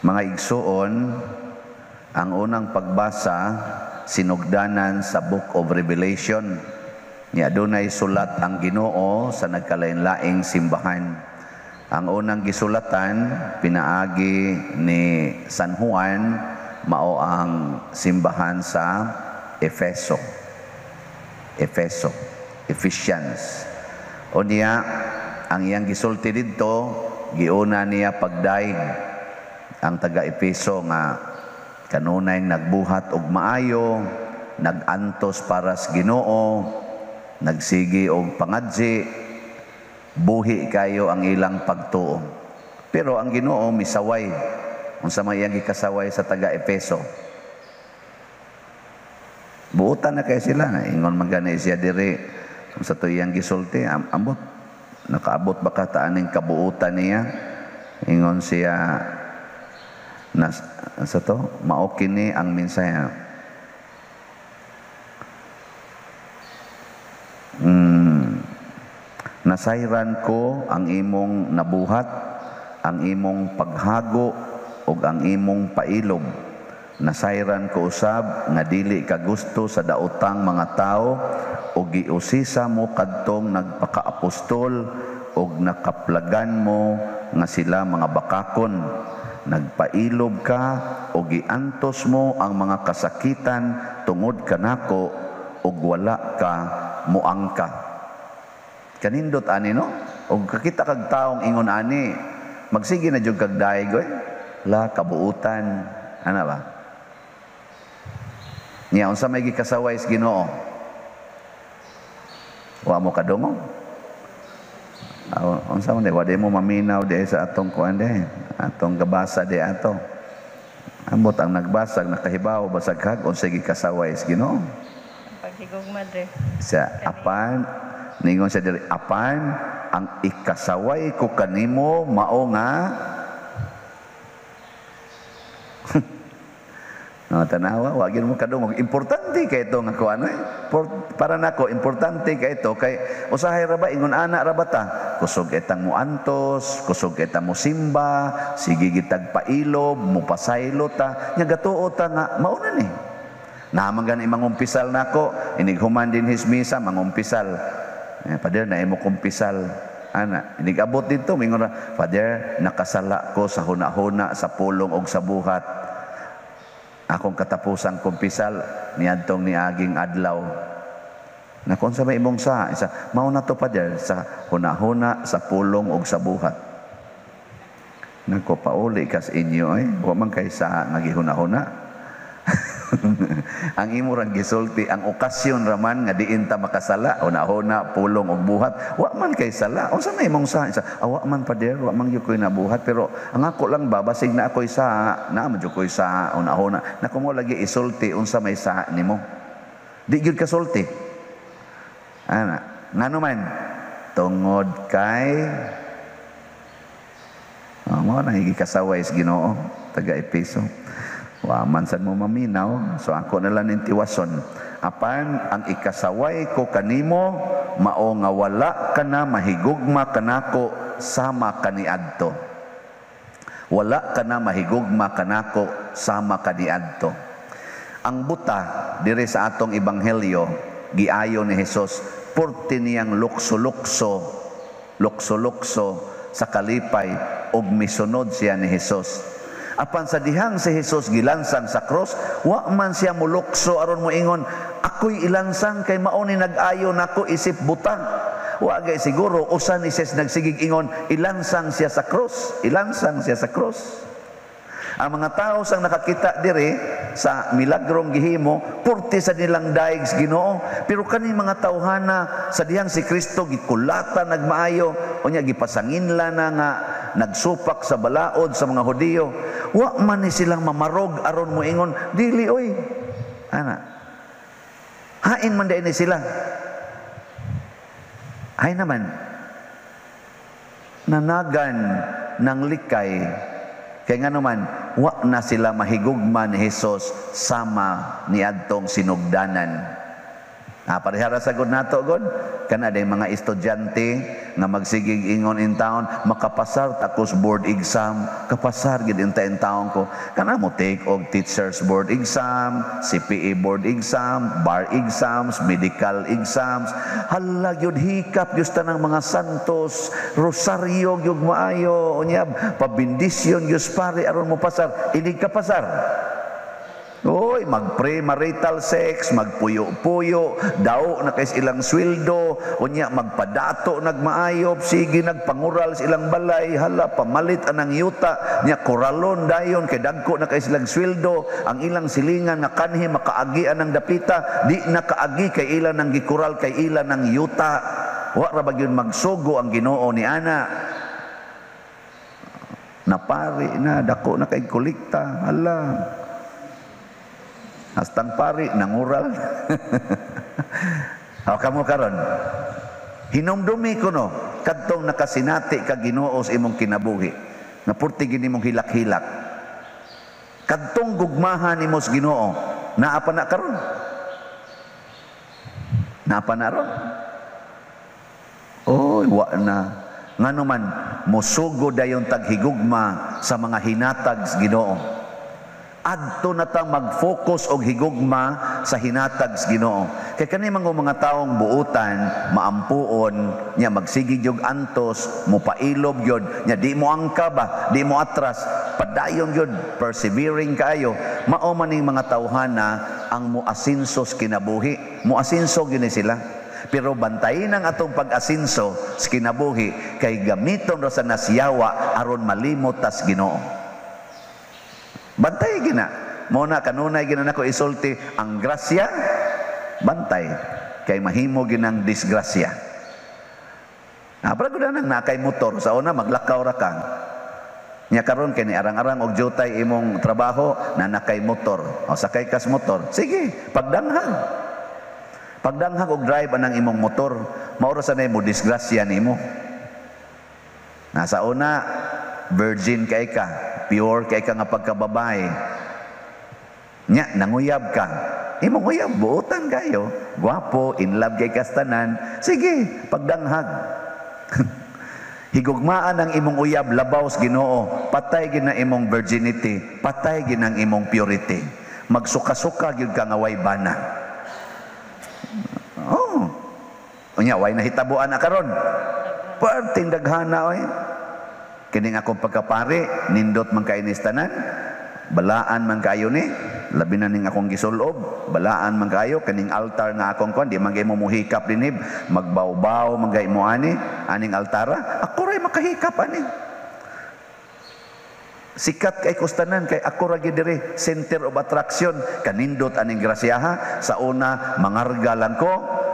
Mga igsuon, ang unang pagbasa sinugdanan sa Book of Revelation. Nya adunay sulat ang Ginoo sa nagkalain-laing simbahan. Ang unang gisulatan pinaagi ni San Juan mao ang simbahan sa Efeso. Efeso, Ephesians. Unya ang iyang gisulti didto, giuna niya pagdaig ang taga Efeso nga kanunay nagbuhat og maayo, nagantos para sa Ginoo, nagsigi og pangadzi, buhi kayo ang ilang pagtuo. Pero ang Ginoo misaway. Unsa may iyang gikasaway sa taga Efeso? Buotan na kay sila, ingon man gani siya diri sa to iyang gisulti, ambot nakaabot ba ka taaning kabuotan niya? Ingon siya nas, sa to mao kini ang mensahe. Nasayran ko ang imong nabuhat, ang imong paghago ug ang imong pailob. Nasayran ko usab nga dili ka gusto sa daotang mga tawo ug giusisa mo kadtong nagpakaapostol ug nakaplagan mo nga sila mga bakakon. Nagpailob ka ug giantos mo ang mga kasakitan tungod kanako ug wala ka muangka. Kanindot ani, no? Ug kakita kag taong ingon ani, magsige na jud kag daig oy. La kabuutan ana ba? Niya unsa may gikasaway sa Ginoo? Wa mo kadungog? Unsa man, wa di mo maminaw di sa atong kuan di, atong gabasa di ato. Ambot ang nagbasag nakahibaw basag kag unsay gikasaway sa Ginoo. Paghigugma dre. Sa apan ningon siya diri, apan ang ikasaway ko kanimo mao nga no, tanawa, wa gyud mo kadungog. Importante kay ito nga kuan eh. Para nako importante kay ito kay usahay ra ba ingon ana ra ba ta? Kusog etang muantos, kusog etang musimba, sige gitag pailob, mupasaylo ta, nya gatuo ta nga mao na ni. Naman gani mangumpisal nako, inig human din his misa mangumpisal. Father, naimo kumpisal. Ana, inigabot dito mingon ra, Father, nakasala ko sa hunahuna, sa pulong og sa buhat. Akong katapusang kumpisal niadtong niaging adlaw. Naku, unsa may imong sa? Isa, mao na to, Father, sa hunahuna, sa pulong og sa buhat. Nako, pauli kas inyo ay, wa man kay sa nga gihunahuna. Ang imo rang gisulti, ang okasyon raman nga diin ta makasala, hunahuna, pulong og buhat, wa man kay sala. Unsa may imong sa? Isa, wa man, Father, wa man gyud koy nabuhat, pero ang ako lang ba basig na ako'y sa, naa man gyud koy sa hunahuna. Nako mo lagi isulti unsa may sa nimo. Di gyud kasulti. Ana, ngano man tungod kay mo na gikasaway sa Ginoo taga Efeso. Wa man sad mo maminaw, so ako na lang ning tiwason. Apan ang ikasaway ko kanimo mao nga wala ka na mahigugma kanako sama kaniadto. Wala ka na mahigugma kanako sama kaniadto. Ang buta diri sa atong ebanghelyo giayo ni Hesus porte niyang lukso-lukso, lukso-lukso sa kalipay ug misunod siya ni Hesus. Apan sa dihang si Hesus gilansang sa cross, wa man siya mulukso aron moingon, ako'y ilansang kay mao ni nag-ayo nako isip buta. Wa gay siguro usa ni siya nagsigig ingon, ilansang siya sa cross, ilansang siya sa cross. Ang mga tao sang nakakita diri sa milagrong gihimo, purti sa nilang daig sa Ginoo, pero kani mga tawhana sa dihang si Kristo gikulata nagmaayo, unya gipasanginla na nga nagsupak sa balaod sa mga Hudiyo. Wa man ni silang mamarog aron moingon, dili oy. Ana. Hain man dai ni sila. Ay naman nanagan ng likay. Kaya nga naman, wa na sila mahigugma ni Hesus sama ni adtong sinugdanan. Ah, parehara sa gud nato gud kana day mga estudyante nga magsigig ingon in town, "Makapasar takos board exam, kapasar gid in taon ko." Kana mo take og teachers board exam, CPA board exam, bar exams, medical exams, hala gyud, hikap gyud ng mga santos, rosaryo gyud maayo, unya pabendisyon gyud pare aron mo pasar. Inig ka pasar, uy, mag-premarital sex, magpuyo-puyo, daw na kay ilang sweldo, unya magpadato nagmaayop, sige nagpangural sa ilang balay, hala pamalit anang yuta, nya koralon dayon kay dagko na kay silang sweldo, ang ilang silingan nga kanhi makaagi anang dapita, di na kaagi kay ilang nang gikural kay ilang nang yuta. Wa ra ba gyud magsugo ang Ginoo ni ana? Napari na, dako na kay kolekta, hala. Hastang pari, nangural. O kamo karon. Hinumdumi ko no, kadtong nakasinati ka Ginoo sa imong kinabuhi. Nga purti gini mong hilak-hilak. Kadtong gugmahan nimo sa Ginoo, naa pa na karon? Naa pa na ron? Oy, wa na. Ngano man mosugo dayon taghigugma sa mga hinatag sa Ginoo. Adto na ta mag-focus og higugma sa hinatag sa Ginoo. Kay kani mga taong buutan, maampuon, nya magsige gyud antos, mopailob gyud, nya di mo angka ba, di mo atras, padayon gyud, persevering kaayo. Mao man ning mga tawhana ang moasinso sa kinabuhi. Moasinso gini sila. Pero bantayin ang atong pag-asinso sa kinabuhi kay gamiton ra sa nasyawa aron malimot tas Ginoo. Bantay gina. Mo na kanunay gina nako isulti ang grasya, bantay kay mahimo ginang disgrasya. Ah, pero gud nang nakay motor sa una maglakaw ra ka. Nya karon kay ni arang-arang og jutay imong trabaho na nakay motor. O sakay kas motor. Sige, pagdanghag. Pagdanghag og drive anang imong motor, mao ra sa mo disgrasya nimo. Nasa una virgin kay ka, pure kay ka nga pagkababae. Nya nanguyab ka. Imong uyab buotan kayo, gwapo, in love kay kastanan. Sige, pagdanghag. Higugmaan ang imong uyab labaw sa Ginoo, patay gid na imong virginity, patay gid ang imong purity. Magsuka-suka gyud ka nga way bana. Oh. Unya way nahitabuan na karon. Perting daghana oy. Kining akong pagkapari, nindot man kay ni tanan, balaan man kayo ni, labi na ning akong gisulob, balaan man kayo kining altar nga akong kuan, di man gay mo muhikap dinhi, magbawbaw man gay mo ani, aning altara, ako ray makahikap ani. Sikat kay kustanan kay ako ra gyud diri, center of attraction, kanindot aning grasyaha. Sa una mangarga lang ko,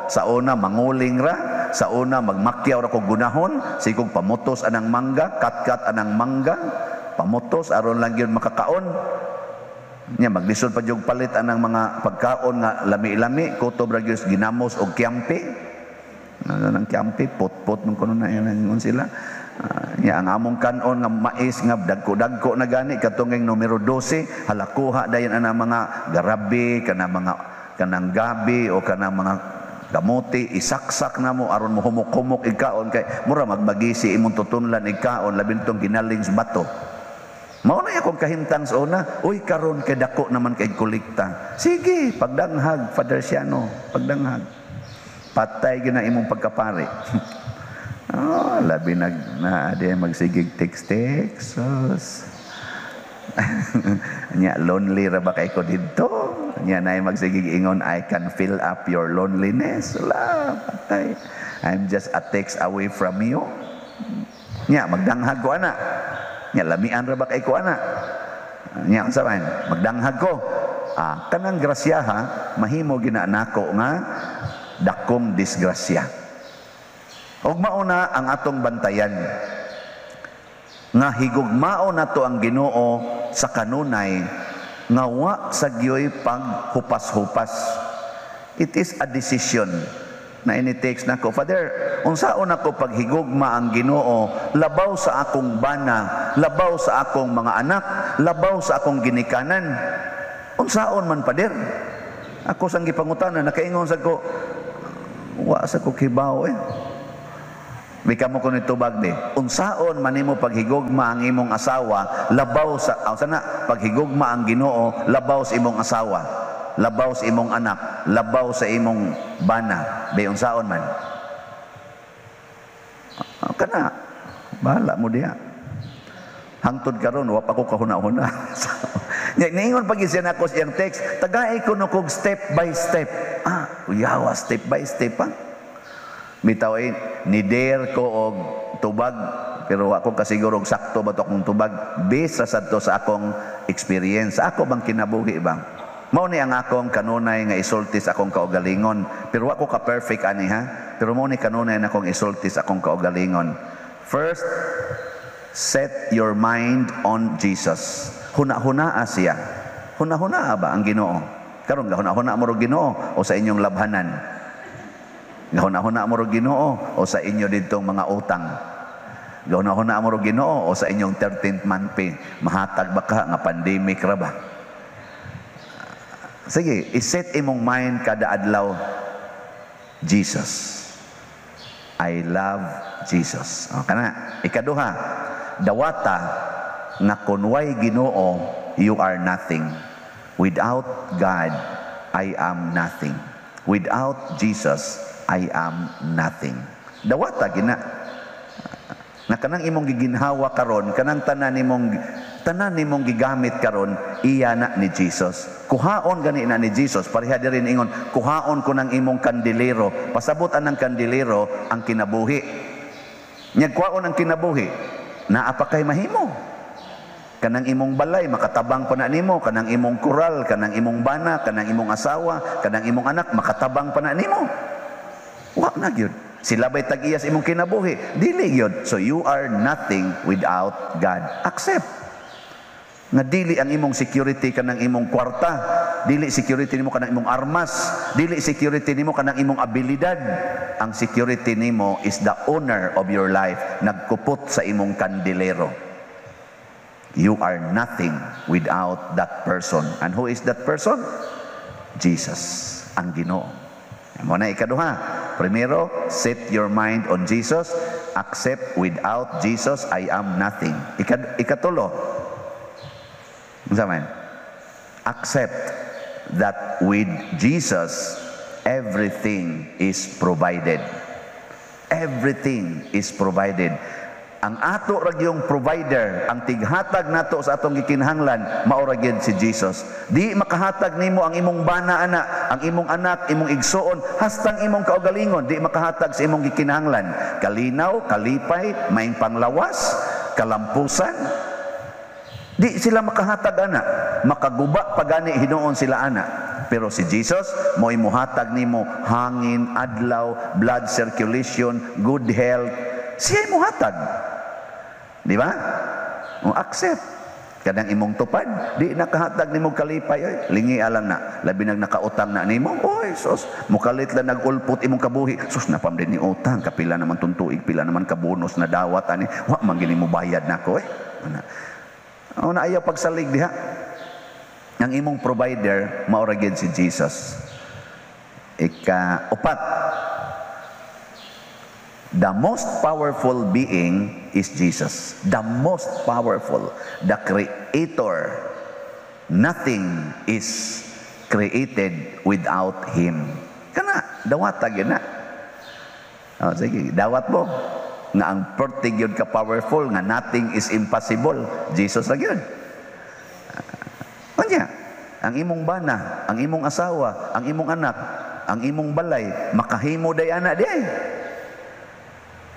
sa una manguling ra, sa una magmakyaw ra kog gunahon, sigog pamutos anang mangga, katkat anang mangga, pamutos aron lang gyud makakaon. Nya maglisod pa jud palit anang mga pagkaon nga lami-lami, kutob ra gyud ginamos og kyampi. Nang kyampi pot-pot man kuno na ingon sila. Nya ang among kanon nga mais nga dagko-dagko na gani katong numero 12, halakuha dayon ana mga garabi kana mga kanang gabi o kanang mga kamuti, isaksak na mo aron mo humok-humok ikaon kay mura magbagisi imong tutunlan ikaon, labi tong ginaling sa bato. Mao na akong kahimtang sa una, uy karon kay dako naman kay kolekta. Sige, pagdanghag Father Siano, pagdanghag. Patay gyud na imong pagkapare. Oh, labi nag na di magsigig text-text. Sus. Nya lonely ra ba kay ko didto? Nya nay magsigig ingon, "I can fill up your loneliness." Wala, patay. "I'm just a text away from you." Nya magdanghag ko ana. Nya lamian ra ba kay ko ana? Nya unsa man? Magdanghag ko. Ah, kanang grasyaha mahimo gina nako nga dakong disgrasya. Og mauna ang atong bantayan nga higugmao nato ang Ginoo sa kanunay nga wa sa gyoy paghupas-hupas. It is a decision na ini-text nako, "Father, unsaon ako paghigugma ang Ginoo labaw sa akong bana, labaw sa akong mga anak, labaw sa akong ginikanan? Unsaon man, Father?" Ako sang gipangutana, nakaingon sad ko, Wa sa ko kibaw eh. Bika mo ko ni tubag di. Unsaon man nimo paghigugma ang imong asawa labaw sa sana paghigugma ang Ginoo labaw sa imong asawa, labaw sa imong anak, labaw sa imong bana. Be unsaon man? Kana bahala mo diha. Hangtod karon wa pa ko kahuna-huna. Nya niingon pag siya nako sa iyang text, tagay ko no kog step by step. Ah, uyawa step by step pa. Bitaw ay ni-dare ko og tubag pero ako kasiguro og sakto ba to akong tubag based ra sad to sa akong experience. Ako bang kinabuhi ba? Mao ni ang akong kanunay nga isulti sa akong kaugalingon. Pero wa ko ka perfect ani ha. Pero mao ni kanunay na akong isulti sa akong kaugalingon. First, set your mind on Jesus. Huna-hunaa siya. Huna-hunaa ba ang Ginoo? Karon gahuna-huna mo ro Ginoo o sa inyong labhanan? Gahuna-huna mo ro Ginoo o sa inyo didtong mga utang? Gahuna-huna mo ro Ginoo o sa inyong 13th month pay? Mahatag ba ka nga pandemic ra ba? Sige, iset imong mind kada adlaw, Jesus. I love Jesus. O, kana. Ikaduha, dawata nga kun way Ginoo, you are nothing. Without God, I am nothing. Without Jesus, I am nothing. Dawata gina. Na kanang imong giginhawa karon, kanang tanan nimong gigamit karon, iya na ni Jesus. Kuhaon gani na ni Jesus. Pareha diri ingon, kuhaon ko ng imong kandilero. Pasabot anang kandilero ang kinabuhi. Nya kuhaon ang kinabuhi, naa pa kay mahimo. Kanang imong balay makatabang pa na nimo, kanang imong kural, kanang imong bana, kanang imong asawa, kanang imong anak makatabang pa na nimo. Wa na gyud. Sila ba'y tag-iya sa imong kinabuhi? Dili gyud. So you are nothing without God. Accept nga dili ang imong security kanang imong kwarta, dili security nimo kanang imong armas, dili security nimo kanang imong abilidad. Ang security nimo is the owner of your life, nagkupot sa imong kandilero. You are nothing without that person. And who is that person? Jesus, ang Ginoo. Mao na ikaduha. Primero, set your mind on Jesus. Accept without Jesus, I am nothing. Ikatulo, unsa man? Accept that with Jesus, everything is provided. Everything is provided. Ang ato ra gyung provider, ang tighatag nato sa atong gikinahanglan, mao ra gyud si Jesus. Di makahatag nimo ang imong bana ana, ang imong anak, imong igsuon, hastang imong kaugalingon, di makahatag sa imong gikinahanglan. Kalinaw, kalipay, maing panglawas, kalampusan. Di sila makahatag ana. Makaguba pa gani hinuon sila ana. Pero si Jesus, mo'y muhatag nimo hangin, adlaw, blood circulation, good health. Siya muhatag. Di ba? O accept. Kanang imong tupad, di nakahatag nimo kalipay oy. Lingi alang na, labi nag nakautang na nimo. Oy, sus, mukalit lang nagulpot imong kabuhi. Sus, napam din ni utang, kapila naman tong tuig, pila naman ka bonus na dawat ani. Wa man gini mo bayad nako eh. Ana. O na ayaw pagsalig diha. Ang imong provider mao ra gyud si Jesus. Ika-upat, the most powerful being is Jesus. The most powerful, the creator. Nothing is created without Him. Kana, dawata gyud na. Oh, sige, dawat mo. Nga ang pertig yun ka powerful, nga nothing is impossible. Jesus ra gyud. Unya, ang imong bana, ang imong asawa, ang imong anak, ang imong balay, makahimo day ana di ay.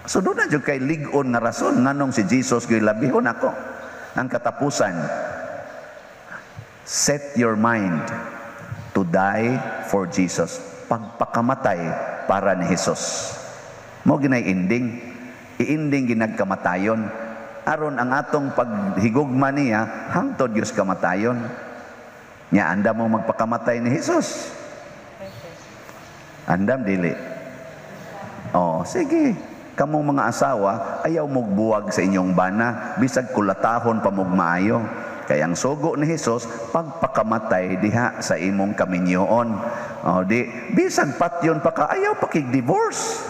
So doon na jud kay lig-on nga rason nganong si Jesus gyud labihon ako. Ang katapusan, set your mind to die for Jesus. Pagpakamatay para ni Jesus. Mo ginay ending. I-ending ginagkamatayon. Aron ang atong paghigugma niya hangtod Dios kamatayon. Nya andam mo magpakamatay ni Jesus? Andam dili. Oh, sige. Kamong mga asawa, ayaw mugbuwag sa inyong bana, bisag kulatahon pa mog maayo. Kay ang sugo ni Hesus pagpakamatay diha sa imong kaminyoon. O di bisan patyon pa ka, ayaw pa kig divorce.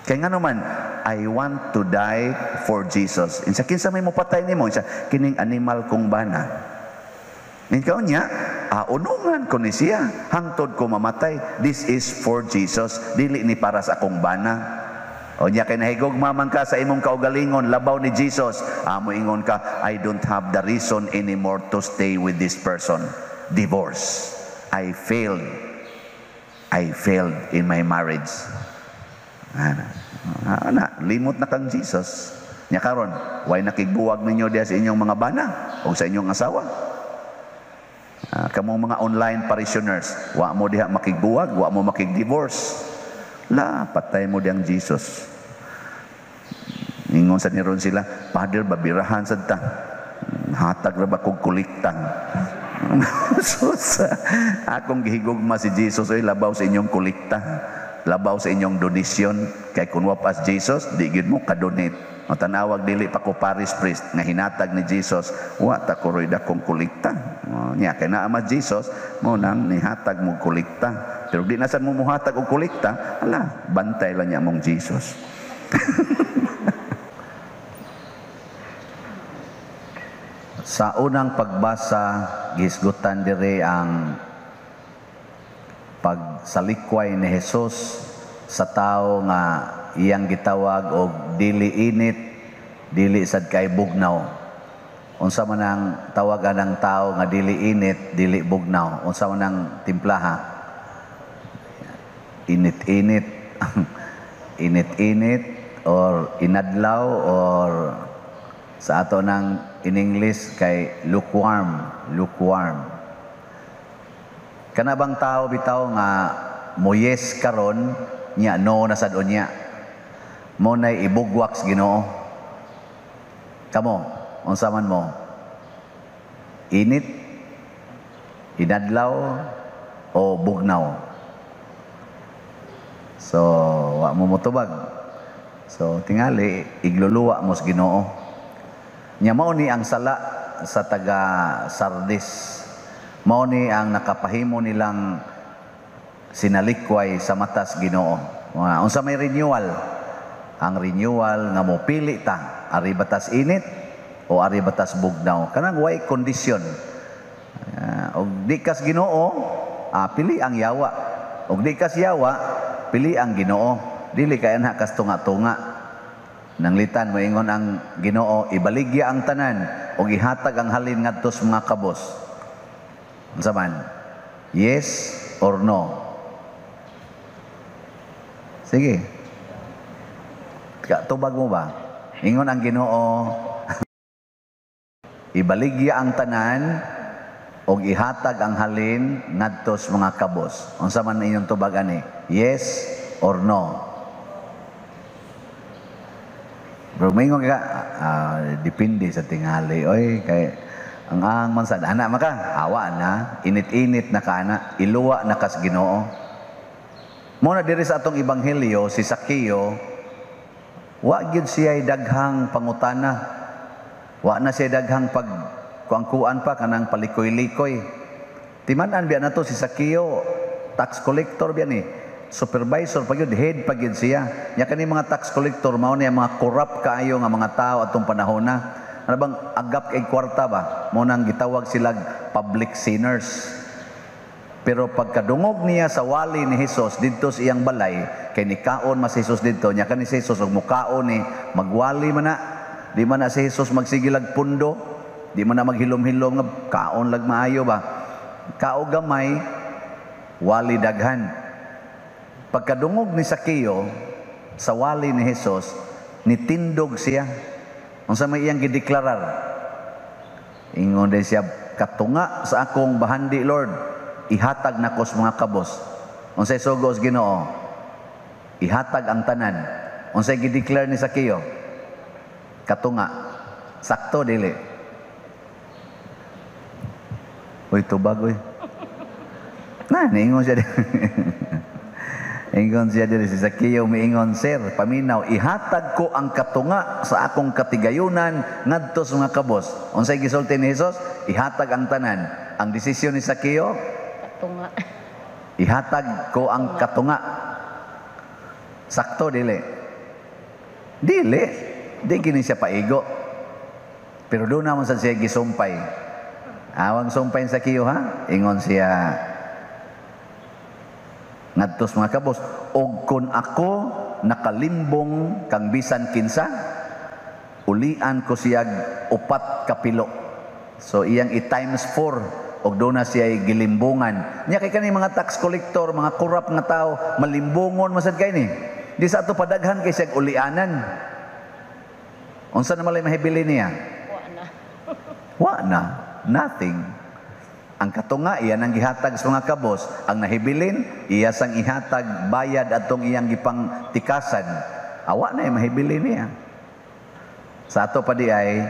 Kay ngano man, I want to die for Jesus. Insa kinsa may mopatay nimo? Insa kining animal kong bana. Ikaw niya, unungan ko ni siya hangtod ko mamatay. This is for Jesus, dili ni para sa akong bana. O niya kay nahigugma man ka sa imong kaugalingon labaw ni Jesus, amo ingon ka, I don't have the reason anymore to stay with this person. Divorce. I failed. I failed in my marriage. Ana, ana, limot na kang Jesus. Nya karon, way nakigbuwag ninyo diha sa inyong mga bana o sa inyong asawa? Kamong mga online parishioners, wa mo diha makigbuwag, wa mo makig-divorce. La, patay mo diyang Jesus. Ingon sa niron sila, Father, babirahan sad ta. Hatag ra ba kog kolekta? Sus, akong gihigugma si Jesus oy labaw sa inyong kolekta, labaw sa inyong donasyon. Kay kun wa pas Jesus, di gyud mo kadonate. O tanawag dili pa ko parish priest nga hinatag ni Jesus, wa ta ko roy dakong kolekta. O, nya kay naa man Jesus, mo nang nihatag mo kolekta. Pero di na sad mo muhatag og kolekta, ala, bantay lang niya mong Jesus. Sa unang pagbasa, gihisgutan diri ang pagsalikway ni Jesus sa tawo nga iyang gitawag og dili init, dili sad kay bugnaw. Unsa man ang tawagan ng tao nga dili init, dili bugnaw? Unsa man ang timplaha? Init-init. Init-init or inadlaw, or sa ato ng in English kay lukewarm, lukewarm. Kana bang tao bitaw nga mo yes karon nya no na sad unya. Mo nay ibugwak sa Ginoo. Kamo, unsa man mo? Init, inadlaw o bugnaw? So, wa mo motubag. So, tingali igluluwa mo sa Ginoo. Nya mao ni ang sala sa taga Sardis. Mao ni ang nakapahimo nilang sinalikway sa matas Ginoo. Unsa may renewal? Ang renewal nga mopili ta, ari batas init o ari batas bugnaw. Kanang way kondisyon. Og di kas Ginoo, pili ang yawa. Og di kas yawa, pili ang Ginoo. Dili kay anha kas tunga-tunga. Nanglitan moingon ang Ginoo, ibaligya ang tanan og ihatag ang halin ngadto sa mga kabos. Unsa man? Yes or no? Sige. Tubag mo ba? Ingon ang Ginoo, ibaligya ang tanan og ihatag ang halin ngadto sa mga kabos. Unsa man inyong tubag ani? Yes or no? Pero moingon ka, depende sa tingali. Oy, kay ang man sad ana maka, awa na, init-init na ka ana, iluwa na kas Ginoo. Mo na diri sa atong ebanghelyo si Sakeo, wa gyud siya daghang pangutana. Wa na siya daghang pag kuang-kuan pa kanang palikoy-likoy. Timan-an biya nato si Sakeo, tax collector biya ni, supervisor pa gyud, head pa gyud siya. Nya kani mga tax collector mao ni ang mga corrupt kaayo nga mga tao atong panahona. Ano bang agap kay kwarta ba? Mo nang gitawag sila public sinners. Pero pagkadungog niya sa wali ni Hesus didto sa iyang balay, kay nikaon mas Hesus didto, nya kani si Hesus og mukaon ni magwali man na, di man na si Hesus magsigilag pundo, di man na maghilom-hilom nga kaon lag maayo ba. Kao gamay, wali daghan. Pagkadungog ni Sakeo sa wali ni Hesus, nitindog siya. Unsa may iyang gideklarar? Ingon din siya, katunga sa akong bahandi, Lord, ihatag nako sa mga kabos. Unsay sugo sa Ginoo? Ihatag ang tanan. Unsay gideclare ni Sakeo? Katunga. Sakto dili. Uy, tubag uy. Na, niingon siya. Ingon siya diri si Zacchaeus, miingon, "Sir, paminaw, ihatag ko ang katunga sa akong katigayunan ngadto sa mga kabos." Unsay gisulti ni Jesus? Ihatag ang tanan. Ang desisyon ni Zacchaeus, Katunga. Ihatag ko ang katunga. Sakto, dili? Dili. Di kini siya paigo. Pero doon naman sa siya gisumpay. Awang sumpay sa Zacchaeus, ha? Ingon siya ngadto sa mga kabos, "Og kun ako nakalimbong kang bisan kinsa, ulian ko siyag upat kapilo." So iyang i times 4 og doon na siya gilimbungan. Nya kay kani mga tax collector, mga corrupt nga tao, malimbungon masad kay ni. Di sa ato padaghan kay siyag ulianan. Unsa na malay mahibili niya? Wa na. Wa na, nothing. Ang katunga, iyan ang gihatag sa mga kabos. Ang nahibilin, iya sang ihatag bayad atong iyang gipang tikasan. Awa na mahibili niya. Sa ato pa di ay,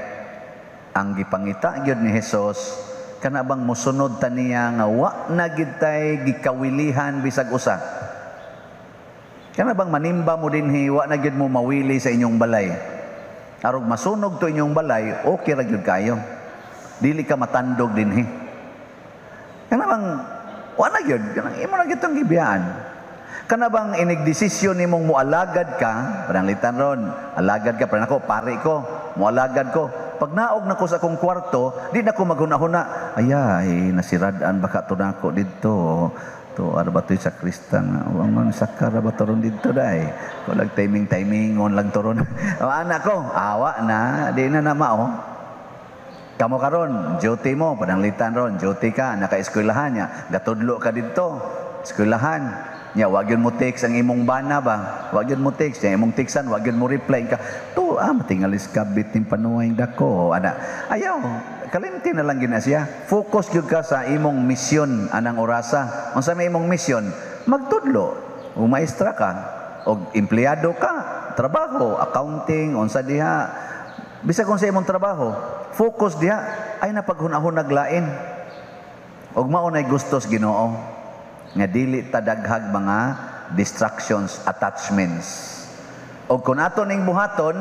ang gipangita gyud ni Jesus, kana bang mosunod ta niya nga wa na gid tay gikawilihan bisag usa. Kana bang manimba mo dinhi, wa na gyud mo mawili sa inyong balay. Arog masunog to inyong balay, okay ra gyud kayo. Dili ka matandog dinhi. Kana bang wa na gyud, kanang imo na gyud tong gibiyaan. Kana bang inigdesisyon nimong mualagad ka, pananglitan ron, alagad ka, parang ako, pare ko, mualagad ko. Pag naog na ko sa akong kwarto, di na ko maghuna-huna, "Ayay, nasirad-an baka to nako didto. To, ara ba to'y sakrista nga, wangon, sakara ba to ron didto day? Ko lang timing-timing, on lang to ron." O, anak ko, awa na, di na na mao. Kamo karon, duty mo, pananglitan ron, duty ka, naka-eskwelahan niya, gatudlo ka didto, eskwelahan. Nya, wag yun mo text ang imong bana ba? Wag yun mo text, nya imong textan, wag yun mo reply ka. To, matingalis kabit ning panuay dako. Ana, ayaw, kalimti na lang gina siya. Focus gyud ka sa imong misyon anang orasa. Unsa may imong misyon? Magtudlo. O maestra ka, o empleyado ka, trabaho, accounting, unsa diha. Bisag kung sa imong trabaho, focus diha ay napaghunahunag lain. Og mao nay gustos Ginoo nga dili ta daghag mga distractions, attachments. Og kung ato ning buhaton,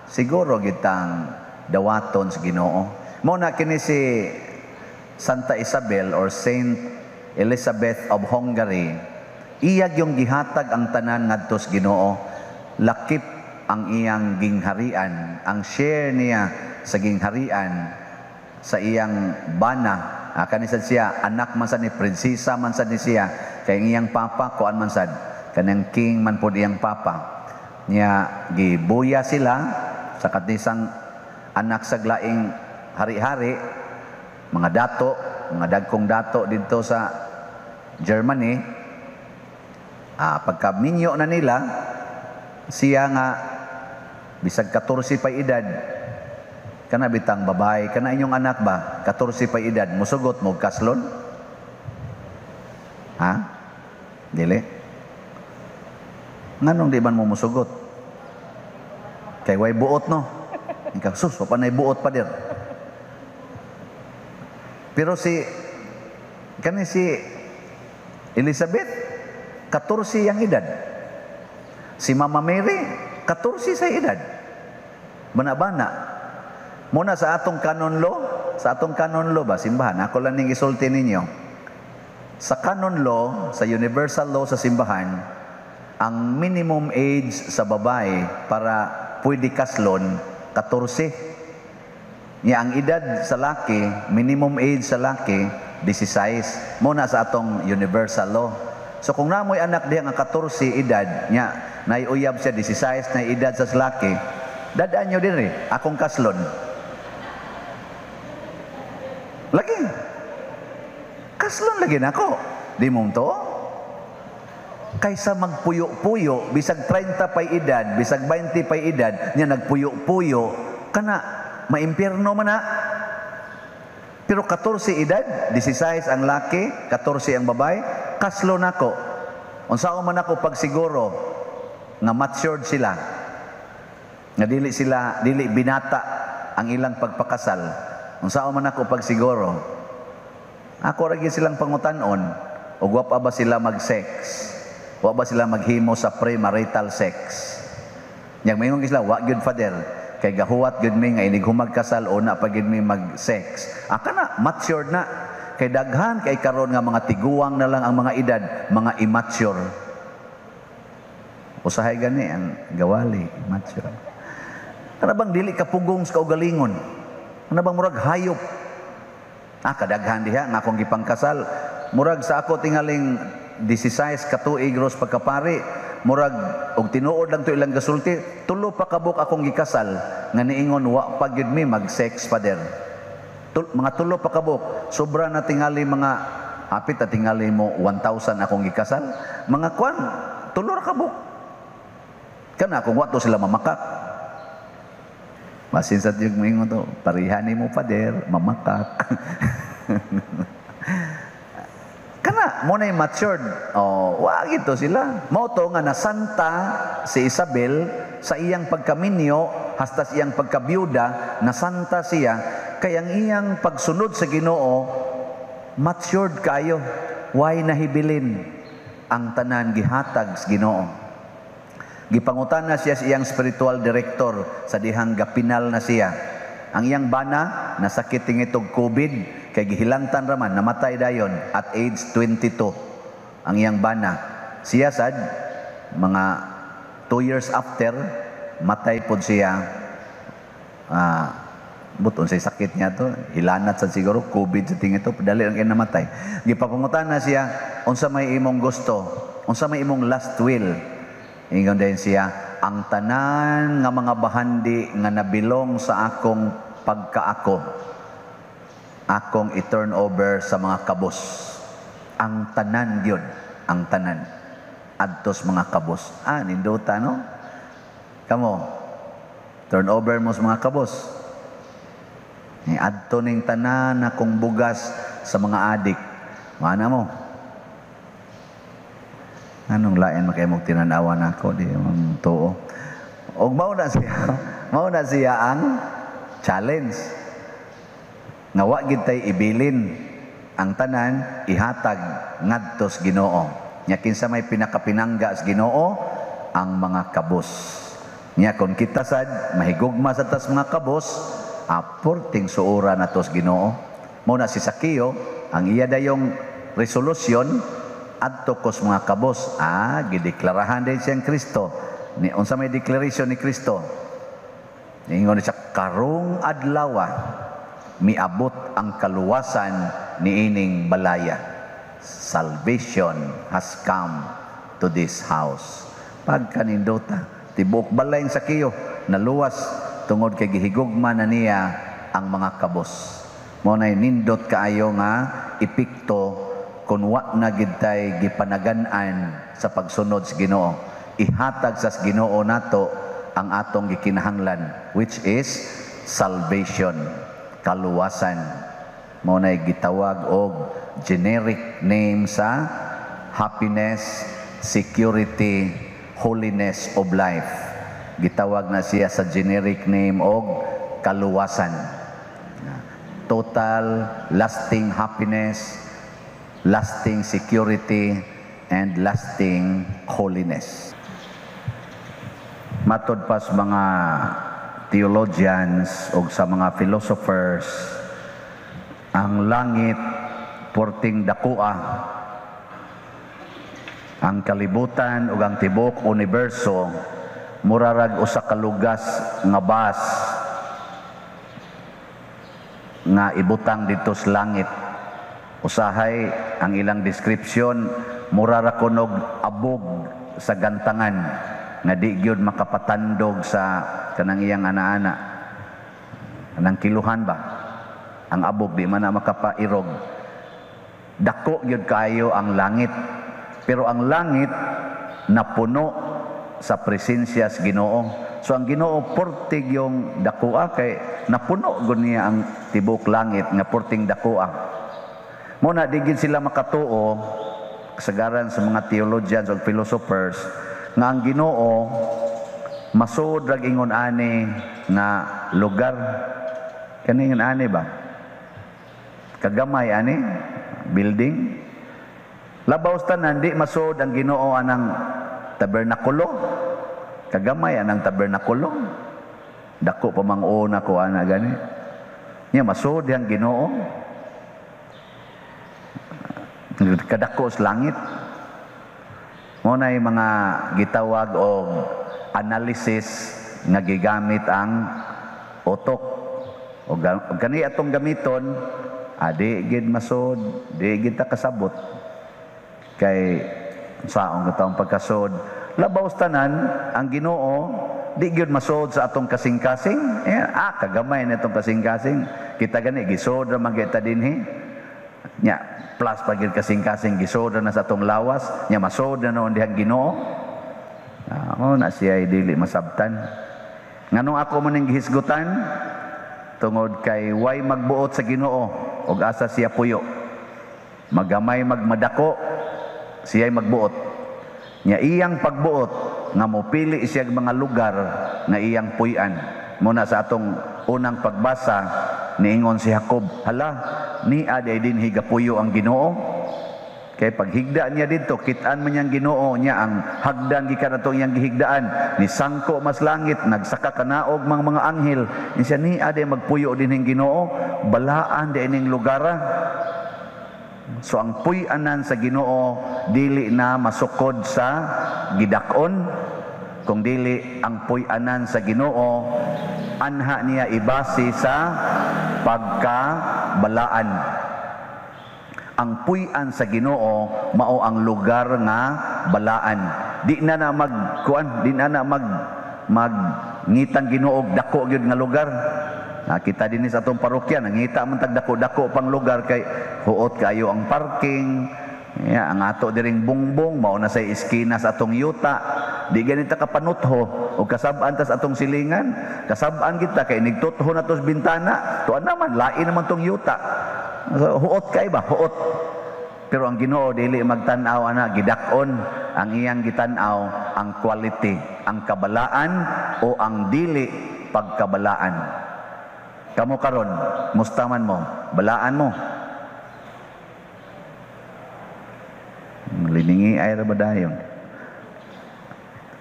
siguro gitang dawaton sa Ginoo. Mao na kini si Santa Isabel or Saint Elizabeth of Hungary. Iyag yung gihatag ang tanan ngadto sa Ginoo, lakip ang iyang gingharian, ang share niya sa gingharian sa iyang bana. Kani sad siya, anak man sad ni prinsesa man sad ni siya, kay ang iyang papa kuan man sad, kanang king man pod iyang papa. Nya gibuya sila sa katisang anak sa laing hari-hari, mga dato, mga dagkong dato didto sa Germany. Pagka minyo na nila, siya nga bisag 14 pa edad, kana bitang babae, kana inyong anak ba, 14 pa edad, musugot mo kaslon? Ha? Dili? Nganong di man mo musugot? Kay way buot, no? Ikaw, sus, wa pa na'y buot pa dir. Pero si, kani si Elizabeth, 14 ang edad. Si Mama Mary, 14 sa edad. Bana-bana. Muna sa atong canon law, sa atong canon law ba, simbahan, ako lang ning isulti ninyo. Sa canon law, sa universal law sa simbahan, ang minimum age sa babae para pwede kaslon, 14. Nya ang edad sa laki, minimum age sa laki, 16. Muna sa atong universal law. So kung namoy anak diha nga 14 edad, nya naiuyab siya 16 na edad sa laki, dadaan nyo din akong kaslon. Lagi. Kaslon lagi nako. Di mo to? Kaysa magpuyo-puyo, bisag 30 pa'y edad, bisag 20 pa'y edad, nya nagpuyo-puyo, kana maimpierno man na. Pero 14 edad, 16 ang laki, 14 ang babae, kaslo nako. Unsaon man ako pagsiguro nga matured sila, nga dili sila, dili binata ang ilang pagpakasal. Unsaon man ako pagsiguro, ako ra gyud silang pangutan-on. Ug wa pa ba sila mag-sex? Wa ba sila maghimo sa premarital sex? Nya moingon sila, "Wa gyud, Father, kay gahuwat gyud mi nga inig humag kasal una pa gyud mi mag-sex." Ah, kana matured na. Kay daghan kay karon nga mga tiguang na lang ang mga edad, mga immature. Usahay gani ang gawali, immature. Kana bang dili ka pugong sa kaugalingon? Kana bang murag hayop? Ah, kadaghan diha nga akong gipangkasal. Murag sa ako tingaling 16 ka tuig ros pagkapari, murag og tinuod lang to ilang gasulti, tulo pa kabuk akong gikasal nga niingon, "Wa pa gyud mi mag-sex, Father." Mga tulo pa kabuk, sobra na tingali mga hapit na tingali mo 1,000 akong gikasal. Mga kwan, tulo ra kabuk. Kana kung wa to sila mamakak. Basin sa tiyog moingon to, "Pareha nimo, Father, mamakak." Kana mo na matured. Oh, wa gito sila. Mao to nga nasanta si Isabel sa iyang pagkaminyo hasta sa iyang pagkabyuda, nasanta siya kay ang iyang pagsunod sa Ginoo matured kayo. Way nahibilin, ang tanan gihatag sa Ginoo. Gipangutana siya sa iyang spiritual director sa dihang gapinal na siya. Ang iyang bana nasakit tingitog COVID kay gihilantan raman, namatay dayon at age 22 ang iyang bana. Siya sad mga 2 years after matay pod siya. Buton say sakit niya to, hilanat sad siguro, COVID sa tingito, dali lang kay namatay. Gipapangutana siya, "Unsa may imong gusto? Unsa may imong last will?" Ingon din siya, "Ang tanan nga mga bahandi nga nabilong sa akong pagkaako, akong i-turn over sa mga kabos." Ang tanan gyud, ang tanan. Adtos mga kabos. Ah, nindota, no? Kamo, turn over mo sa mga kabos. Ni adto ning tanan akong bugas sa mga adik. Mana mo? Anong lain makay mong tinanawa nako di mong tuo. Og mao na siya ang challenge. Nga wa gid tay ibilin, ang tanan ihatag ngadto sa Ginoo. Nya kinsa may pinakapinangga sa Ginoo? Ang mga kabos. Nya kon kita sad mahigugma sa tas mga kabos, aporting suura nato sa Ginoo. Mao na si Sakeo, ang iya dayong resolution, "Adto kos mga kabos." Ah, gideklarahan din siyang Kristo. Ni unsa may declaration ni Kristo? Ingon siya, "Karong adlaw miabot ang kaluwasan niining balaya." Salvation has come to this house. Pagkanindota, tibuok balay sa Sakeo naluwas tungod kay gihigugma na niya ang mga kabos. Mo nay nindot kaayo nga epekto kung wa na gid tay gipanagan-an sa pagsunod sa Ginoo. Ihatag sa Ginoo nato ang atong gikinahanglan, which is salvation, kaluwasan. Mao nay gitawag og generic name sa happiness, security, holiness of life. Gitawag na siya sa generic name og kaluwasan. Total lasting happiness, lasting security, and lasting holiness. Matod pa sa mga theologians o sa mga philosophers, ang langit porting dakua. Ang kalibutan ug ang tibuok universo murarag usa ka lugas nga bus nga ibutang dito sa langit. Usahay ang ilang description, mura ra kunog abog sa gantangan nga di gyud makapatandog sa kanang iyang ana-ana. Kanang kiluhan ba? Ang abog di man na makapairog. Dako gyud kaayo ang langit. Pero ang langit napuno sa presensya sa Ginoo. So ang Ginoo portig yung dakoa kay napuno gud niya ang tibuok langit nga porting dakoa. Mo na di gid sila makatuo, kasagaran sa mga theologians o philosophers, nga ang Ginoo masud rag ingon ani nga lugar. Kani ingon ani ba? Kagamay ani building. Labaw sa tanan, di masod ang Ginoo anang tabernakulo. Kagamay anang tabernakulo. Dako pa mang una ko ana gani. Nya masod yang Ginoo. Kadako sa langit. Mo na yung mga gitawag og analysis nga gigamit ang utok. O gani atong gamiton, di gid masod, di gid ta kasabot. Kay saong katawang pagkasod, labaw sa tanan ang Ginoo di gyud masod sa atong kasing-kasing. Eh, kagamay na itong kasing-kasing. Kita gani gisod ra man kita dinhi. Nya plus pag gyud kasing-kasing gisod ra na sa atong lawas, nya masod na noon dihang Ginoo. Mo na siya dili masabtan. Nganong ako man ning gihisgutan? Tungod kay way magbuot sa Ginoo og asa siya puyo. Magamay magmadako, siya'y magbuot. Nya iyang pagbuot nga mopili siya mga lugar nga iyang puy-an. Muna sa atong unang pagbasa niingon si Jacob, hala, niya day dinhi gapuyo ang Ginoo. Kay paghigda niya didto, kit-an man niyang Ginoo niya ang hagdan gikan atong iyang gihigdaan, ni sangko mas langit, nagsaka kanaog mga anghel. Ni siya niya day magpuyo dinhing Ginoo, balaan day ning lugara. So ang puy-anan sa Ginoo dili na masukod sa gidak-on, kung dili ang puy-anan sa Ginoo anha niya ibase sa pagkabalaan. Ang puy-an sa Ginoo mao ang lugar nga balaan. Di na na magkuan, di na na mag ngitang Ginoo dako gyud nga lugar. Kita dinhi sa atong parokya nangita man tag dako-dako pang lugar kay huot kayo ang parking. Ya, ang ato diring bungbong mao na say eskina sa atong yuta. Di ganita kapanutho o kasab-an tas atong silingan. Kasab-an kita kay nigtutho na tos bintana. Tuan naman lain naman tong yuta. So, huot kay ba? Huot. Pero ang Ginoo dili magtan-aw ana gidak-on. Ang iyang gitan-aw ang quality, ang kabalaan o ang dili pagkabalaan. Kamo karon, mustaman mo, balaan mo. Liningi ay ra ba dayon?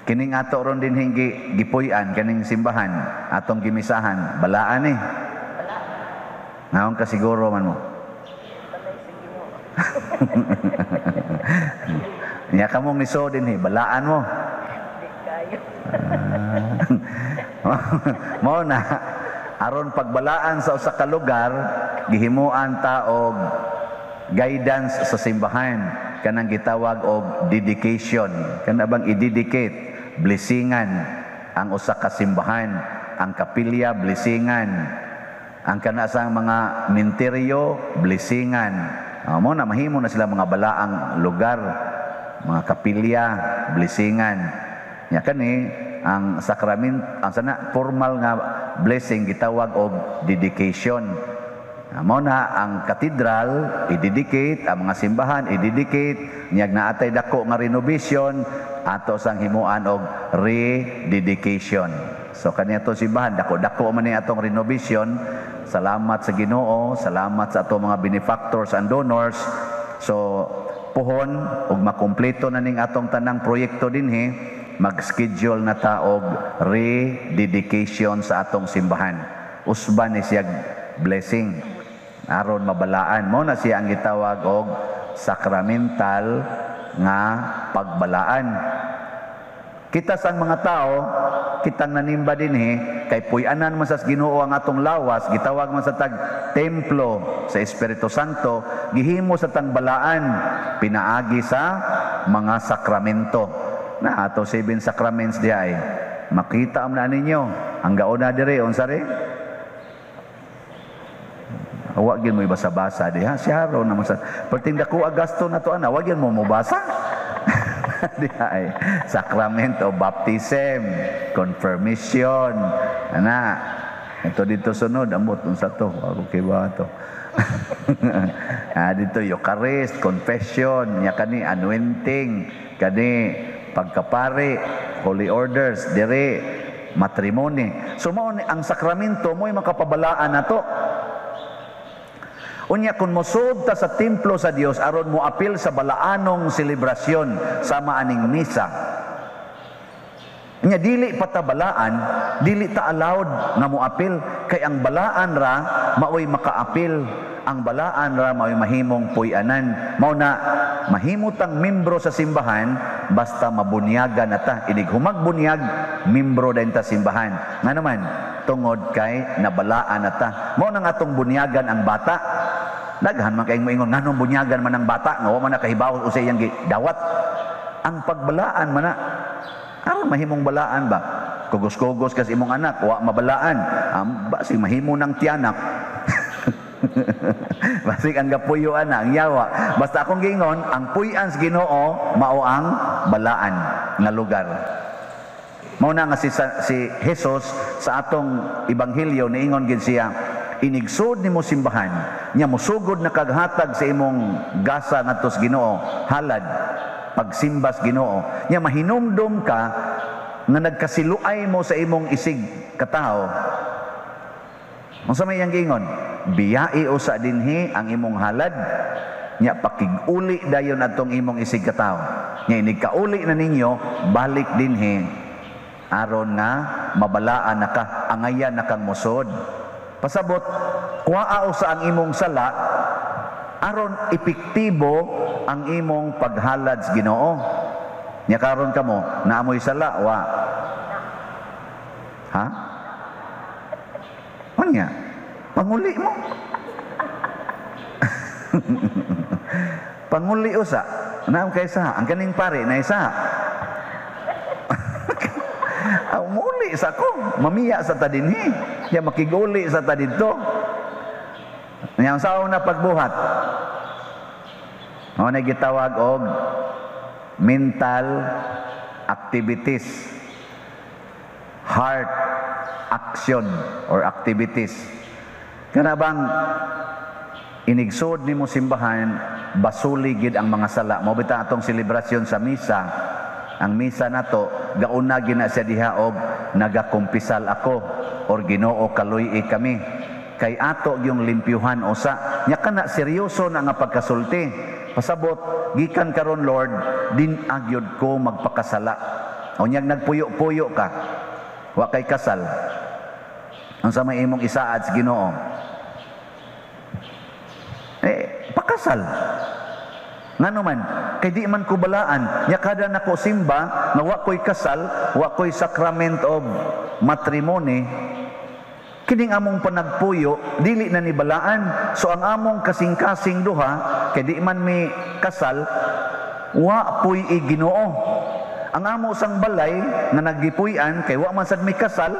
Kining ato ron din hinggi gipuy-an kaning simbahan atong gimisahan, balaan eh. Naon ka siguro man mo? Niya kamong niso din eh, balaan mo. Di kayo. Mao na aron pagbalaan sa usa ka lugar, gihimuan ta og guidance sa simbahan, kanang gitawag og dedication. Kana bang i-dedicate, blessingan ang usa ka simbahan, ang kapilya blessingan, ang kana sa mga minteryo blessingan. Mo na mahimo na sila mga balaang lugar, mga kapilya blessingan. Nya kani ang sakrament, ang sana formal nga blessing gitawag og dedication. Mao na ang katedral i-dedicate, ang mga simbahan i-dedicate, niyag naatay dako nga renovation ato sang himuan og rededication. So kani atong simbahan dako-dako man ni atong renovation. Salamat sa Ginoo, salamat sa atong mga benefactors and donors. So puhon ug makumpleto na ning atong tanang proyekto dinhi, mag-schedule na ta og rededication sa atong simbahan. Usban ni siya blessing aron mabalaan. Mao na siya ang gitawag og sacramental nga pagbalaan. Kita sang mga tao, kitang nanimba dinhi kay puy-anan man sa Ginoo ang atong lawas, gitawag man sa tag templo sa Espiritu Santo, gihimo sa tang balaan pinaagi sa mga sakramento. Na ato 7 sacraments diha ay makita am na ninyo ang gauna dire unsa re? Wa gyud mo ibasa-basa diha si Haron naman sa perting dako agasto na to ana, wa gyud mo mobasa. Diha ay sacrament of baptism, confirmation, ana. Ito dito sunod ambot unsa to? Ako kay ba to? Dito Eucharist, confession, nya kani anointing, kani pagkapari, holy orders, dire matrimony. So mao ni ang sakramento mo'y makapabalaan nato. Unya kung mosud ta sa templo sa Dios aron moapil sa balaanong selebrasyon sama aning misa. Unya dili pa ta balaan, dili ta allowed nga moapil kay ang balaan ra maoy makaapil, ang balaan ra maoy mahimong puy-anan. Mao na mahimo tang membro sa simbahan basta mabunyagan na ta. Inig humagbunyag, membro din ta simbahan. Nga naman, tungod kay nabalaan na ta. Mao nang atong bunyagan ang bata. Daghan man kayong moingon nganong bunyagan man ang bata nga wa man nakahibaw usa iyang gidawat. Ang pagbalaan man na aron mahimong balaan ba? Kugos-kugos kas imong anak, wa mabalaan. Basig mahimo ng tiyanak. Basig ang gapuyoan na, ang yawa. Basta akong giingon, ang puy-an sa Ginoo mao ang balaan nga lugar. Mao na nga si Jesus sa atong ebanghelyo niingon gid siya, inigsud nimo simbahan, nya mosugod na kaghatag sa imong gasa ngadto sa Ginoo, halad pagsimba sa Ginoo, nya mahinumdom ka nga nagkasiluay mo sa imong isig katawo. Unsa may iyang giingon? Biyai usa dinhi ang imong halad, nya pakig-uli dayon atong imong isig katawo. Nya inig kauli na ninyo, balik dinhi aron nga mabalaan na ka, angayan na kang mosod. Pasabot, kuhaa usa ang imong sala aron epektibo ang imong paghalad sa Ginoo. Nya karon kamo, naamoy sala wa? Ha? Unya, panguli mo. Panguli usa, naam kay sa, ang kaning pare na isa. Muli sa ko, mamiya sa ta dinhi. Ya makiguli sa ta didto. Nya ang saon na pagbuhat. Mao na gitawag og mental activities, heart action or activities. Kana bang inigsod nimo simbahan, basuli gid ang mga sala. Mao bitaw atong selebrasyon sa misa. Ang misa nato gauna gina siya diha og nagakumpisal ako or Ginoo kaluy-i kami. Kay ato yung limpyuhan usa. Nya kana seryoso na nga pagkasulti. Pasabot gikan karon Lord, din agyod ko magpakasala. Unyag nagpuyo-puyo ka, wa kay kasal. Unsa may imong isaad sa Ginoo? Pakasal. Ngano man, kay di man ko balaan, nya kada nako simba nga wa ko'y kasal, wa ko'y sacrament of matrimony, kining among panagpuyo dili na ni balaan. So ang among kasing-kasing duha kay di man mi kasal, wa puy i Ginoo. Ang amo sang balay nga naggipuy-an kay wa man sad mi kasal,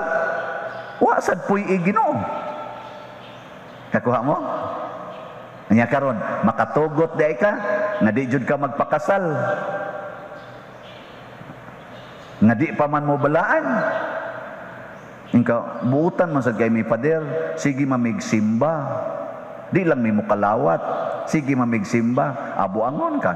wa sad puy i Ginoo. Kakuha mo? Nya karon makatugot di ka nga di jud ka magpakasal, nga di pa man mo balaan. Inka buutan man sad kay mi pader, sige mamigsimba. Di lang mi mokalawat, sige mamigsimba, abuangon ka.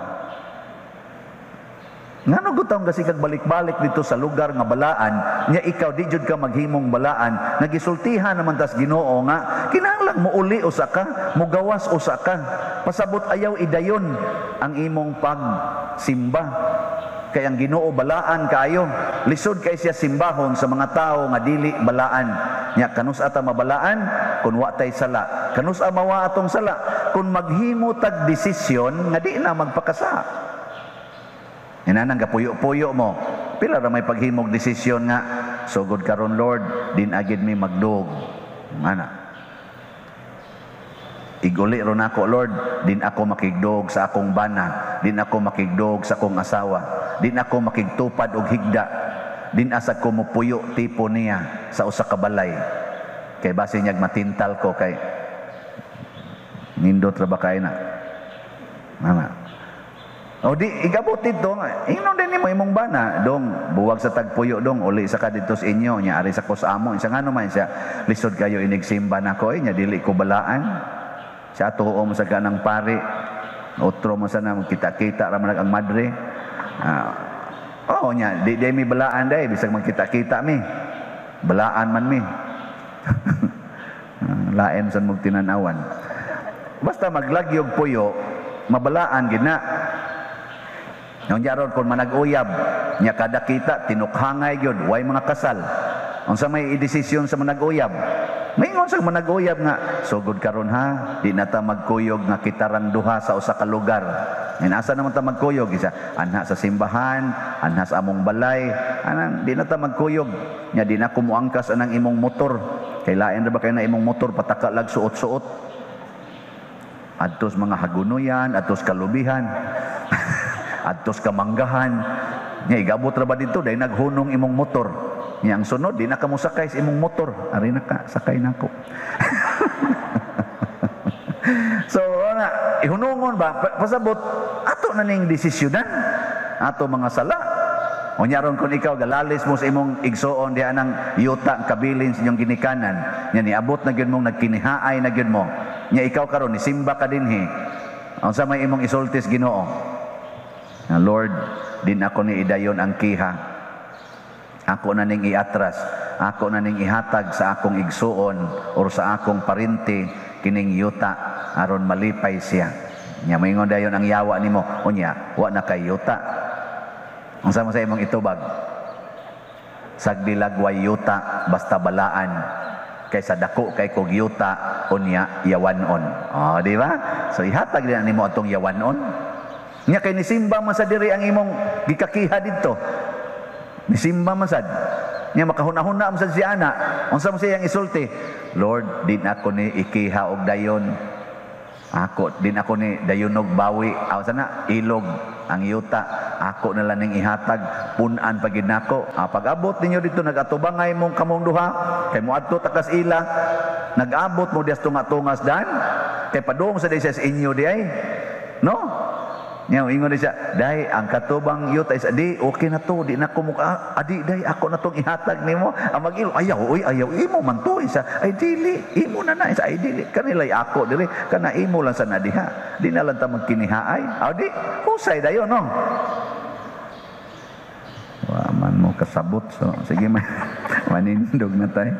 Ngano gutong kasi kag balik-balik dito sa lugar nga balaan, nya ikaw di jud ka maghimong balaan, nagisultihan naman tas Ginoo nga kinahanglan mouli usa ka, mogawas usa ka. Pasabot ayaw idayon ang imong pagsimba. Kay ang Ginoo balaan kaayo. Lisod kay siya simbahon sa mga tawo nga dili balaan. Nya kanus ata mabalaan kun wa tay sala. Kanus mawa atong sala kun maghimo tag desisyon nga di na magpakasa. Inanang gapuyo-puyo mo. Pila ra may paghimog desisyon nga sugod karon Lord, din agid mi magdug. Ana. Iguli ron ako Lord, din ako makigdog sa akong bana, din ako makigdog sa akong asawa, din ako makigtupad og higda, din asa ko mopuyo tipo niya sa usa ka balay. Kay base niyag matintal ko kay nindot ra ba kay na. Ana. O di igabot dito, ingnon din nimo imong bana, dong buwag sa tagpuyo dong, uli sa ka dito sa inyo, nya ari sa ko sa amo, siya ngano man siya, lisod kayo inigsimba nako, nya dili ko balaan. Siya tuo mo sa kanang pari, otro mo sa na magkita-kita ra man ang madre. Oh nya di mi balaan day, bisag magkita-kita mi. Balaan man mi. Lain san mo tinan-awan. Basta maglagyog puyo, mabalaan gid na. Unya ron kung manag-uyab, nya kada kita tinukhangay gyud, way mga kasal. Unsa may idesisyon sa manag-uyab? Maingon sa manag-uyab nga, sugod karon ha, di na ta magkuyog nga kitarang duha sa usa ka lugar. Asa naman ta magkuyog? Isa, anha sa simbahan, anha sa among balay, anang di na ta magkuyog. Nya di na kumuangkas anang imong motor. Kay lain ra ba kay na imong motor pataka lag suot-suot. Adtos mga hagunoyan, adtos kalubihan, adtos kamanggahan. Nya igabot ra ba dito dahil naghunong imong motor. Nya ang sunod di na ka mosakay sa imong motor. Ari na ka, sakay na ko. So ana, ihunungon ba pasabot ato na ning desisyonan ato mga sala. Unya ron kung ikaw galalis mo sa imong igsuon diha nang yuta kabilin sa inyong ginikanan, nya niabot na gyud mong nagkinihaay na gyud mo. Nya ikaw karon nisimba ka dinhi. Unsa may imong isultis Ginoo? Na Lord, din ako ni idayon ang kiha. Ako na ning iatras, ako na ning ihatag sa akong igsuon or sa akong parinti kining yuta aron malipay siya. Nya moingon dayon ang yawa nimo, unya wa na kay yuta. Unsa man sa imong itubag? Sagdilag way yuta basta balaan kaysa dako kay kog yuta unya yawanon. Oh, di ba? So ihatag din nimo atong yawanon. Nya kay nisimba man sa diri ang imong gikakiha didto. Nisimba man sad. Nya makahuna-huna man sad si ana. Unsa man siyang isulti? Lord, din ako ni ikiha og dayon. Ako din ako ni dayunog bawi. Aw sana ilog ang yuta. Ako na lang ning ihatag, pun-an pa gid nako. Pag-abot ninyo dito nagatubangay mong kamong duha, kay moadto takas ila, nag-abot mo dias tunga-tungas dan, kay padung sa di siya sa inyo di ay. No? Nya ingon di siya, "Day, ang katubang yuta is di okay na to, di na ko muka, adi day ako na tong ihatag nimo." Ang mag-ilo, "Ayaw, oy, ayaw imo man to." Isa, "Ay dili, imo na na." Isa, "Ay dili, kanilay ako dili, kana imo lang sa na diha. Di na lang ta magkinihaay." Aw di, husay dayon no. Wa man mo kasabot, so sige, manindog na tayo.